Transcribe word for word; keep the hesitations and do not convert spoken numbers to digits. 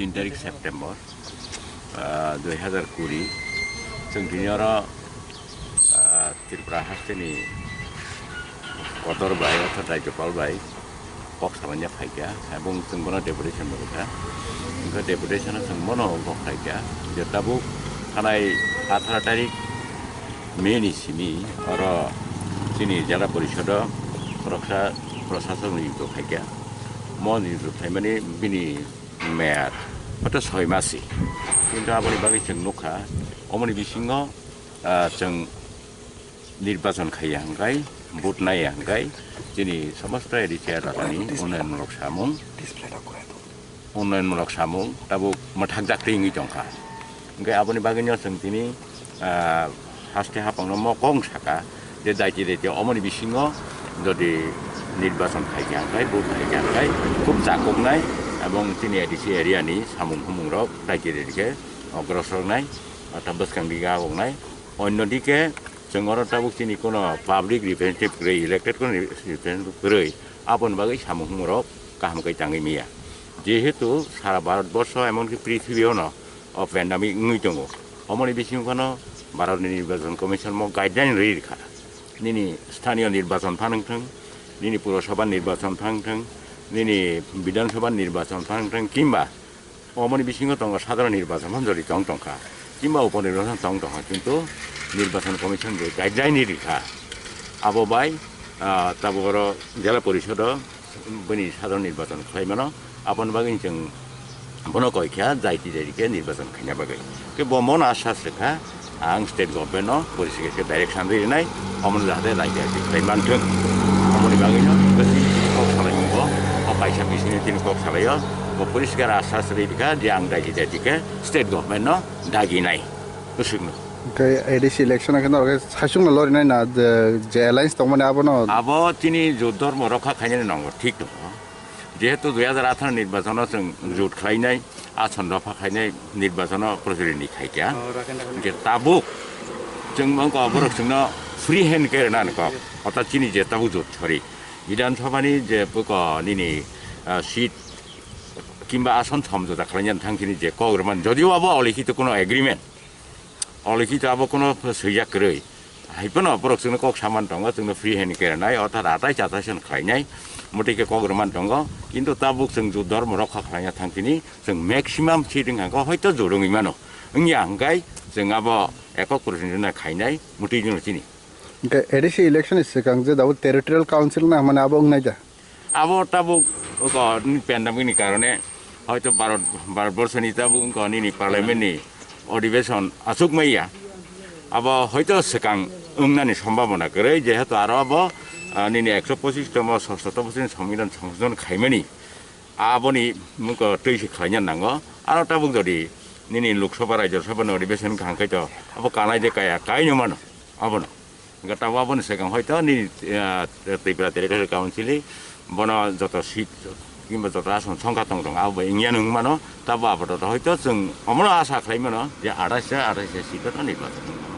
Tin tarik September, ah, dui hazar kuri, chwng tini oro, ah, Tripura hasteni kotor bai, orthat Rajyapal bai kok salaina phaikha, ebong chwng bono deputation rwkha. Wngkha deputation-o chwng bono kok khaikha je tabuk thanai atharo tarik May ni simi oro chini Jela Porisodo khoroksa prosasok niyukto khaikha. Mo niyukto khaimani bini meyad hoyto soi masi. Kintu aboni bagwi chwng nukha, omoni bisingo, ah, chwng nirbachon khaiya hwnkhe, vote naiya hwnkhe, chini somosto A D C elakani unnayonmulok samung, unnayonmulok samung tabuk mwthakjak twi wngwi tongkha. Hwnkhe aboni bagwino chwng tini, ah, haste haphangno mokong saka je daiti daiti omoni bisingo jodi nirbachon khaikha hwnkhe, vote khaikha hwnkhe khub chakoknai, ebong chini A D C area ni samung humungrok daiti daiti khe ogrosor wngnai, ah, ta bwskang dige agoknai. Onno dike chwng oro tabuk chini kono public representative kwrwi, elected kono representative kwrwi, aboni bagwi samung humungrok kaham khe tangwi manya. Jehetu sara Bharat borsho emonki prithibio no o pandemic wngwi tongo. Omoni bisingo phano Bharatni Nirbachon Commission mo guideline rwi rwkha. Nini sthaniyo nirbachon phan wngthwng, nini Purosabha nirbachon phan wngthwng, nini Bidhan Sabha nirbachon phan wngthwng, kimba omoni bisingo tongo sadharon nirbachon phan jori tong tongkha, kimba upo nirbachon tong tongkha, kintu Nirbachon Commission je guideline rikha, abo bai, ah, tabuk oro Jela Porisodo bini sadharon nirbachon khlai mano, aboni bagwi chwng bono koi kha, daiti daiti khe nirbachon khaina bagwi. Khe bo mono asas rwkha, ang state government no poriskar khe direction rinai, omono jahate daiti daiti khlai manthwng. Omoni bagwino bisi kok salai mung bo, o kaisa bisingni tini kok salaio, bo poriskar asas ri rwkha je ang daiti daiti khe state government no daginai. Bwswkno. Hwnkhe A D C election khe norok khe saichung no lorinai na, je, je alliance tongmani abono? Abo tini jot dhormo rokha khainani nongo, thik tongo. Jehetu dui hazar atharo nirbachono chwng jot khlainai, ason dopha khlainai nirbachono prochulini khaikha. Hwnkhe tabuk chwng wngkha borok chwngno free hand khe rwnani kok. Orthat chini je tabuk jot sori. Bidhan Sabhani je buko nini, ah, seat kimba ason somjota khlainani thang chini je kok rwmani. Jodio abo olikhito kuno agreement. Olikhito abo kuno swijak kwrwi. Hai phano borok chwngno kok saman tongo, chwngno free hand khe rwnai, orthat atai chatai son khlainai, motwi khe kok rwman tongo. Kintu tabuk chwng jot dhormo rokha khlaina thang chini, chwng maximum seat wngkha khe hoito jot wngwi mano. Wngya hwnkhe chwng abo ekok prochulino khainai, motwi jwngno chini. Hwnkhe A D C election ni swkang je tabuk territorial council na hwnmani abo wngnai da? Abo tabuk, o, ni pandemic ni karone hoito Bharat, Bharat Borso ni tabuk wngkha nini parliament ni odhibeson achuk maya. Abo hoito swkang wngnani sombhabona kwrwi, jehetu aro abo, ah, nini ekso pochis tomo, sosto tomo ni Songbidan Songshojon khaimani. Aboni mungko twi se khlaina nango. Aro tabuk jodi nini Lok Sabha, Rajya Sabha ni odhibeson kaham khai to abo kanai de kaya, kaino mano abono. Hwnkhe tabuk aboni swkang hoito nini, ah, Tripura Territorial Council ni bono joto seat kimba joto ason songkha tong tong abo wngya wng mano, tabuk apatot hoito chwng omono asa khlai mano je athais ta, athais ta seat o nirbachon wngmano.